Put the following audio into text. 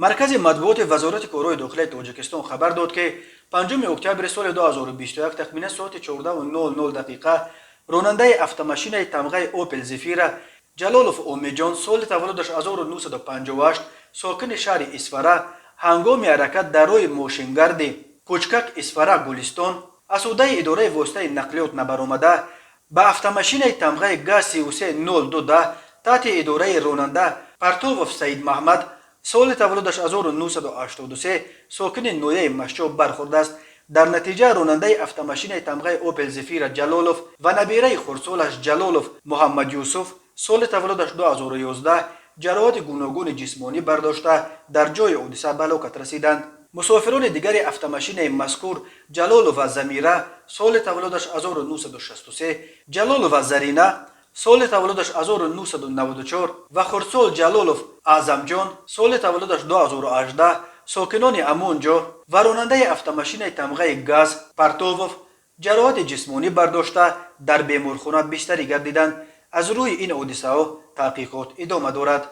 Маркази матбуоти Вазорати корҳои дохилаи Тоҷикистон хабар дод, ки 5 октябри соли 2021 тахминан соати 14:00 дақиқа ронандаи автомашинаи тамғаи «Опел Зефира» Ҷалолов Омиҷон, соли таваллудаш 1958, сокини шаҳри Исфара, ҳангоми ҳаракат дар роҳи мошингарди Кучкак Исфара Гулистон аз ҳудаи идораи воситаи нақлиёт набаромада, ба автомашинаи тамғаи ГАЗ 3302 таҳти идораи ронанда Партовов Саидмаҳмад, соли таваллудаш 1983, сокини ноҳияи Мастчоҳ бархӯрдааст. Дар натиҷа ронандаи автомашинаи тамғаи «Опел Зефира» Ҷалолов ва набираи хурдсолаш Ҷалолов Муҳаммадюсуф, соли таваллудаш 2011, ҷароҳати гуногуни ҷисмонӣ бардошта, дар ҷои ҳодиса ба ҳалокат расиданд. Мусофирони дигари автомашинаи мазкур Ҷалолова Замира, соли таваллудаш 1963, Ҷалолова Зарина, соли таваллудаш 1994, ва хурдсол Ҷалолов Аъзамҷон, соли таваллудаш 2018, сокинони ҳамон ҷо, ва ронандаи автомашинаи тамғаи ГАЗ Партовов ҷароҳати ҷисмонӣ бардошта, дар беморхона бистарӣ гардиданд. Аз рӯи ин ҳодисаҳо таҳқиқот идома дорад.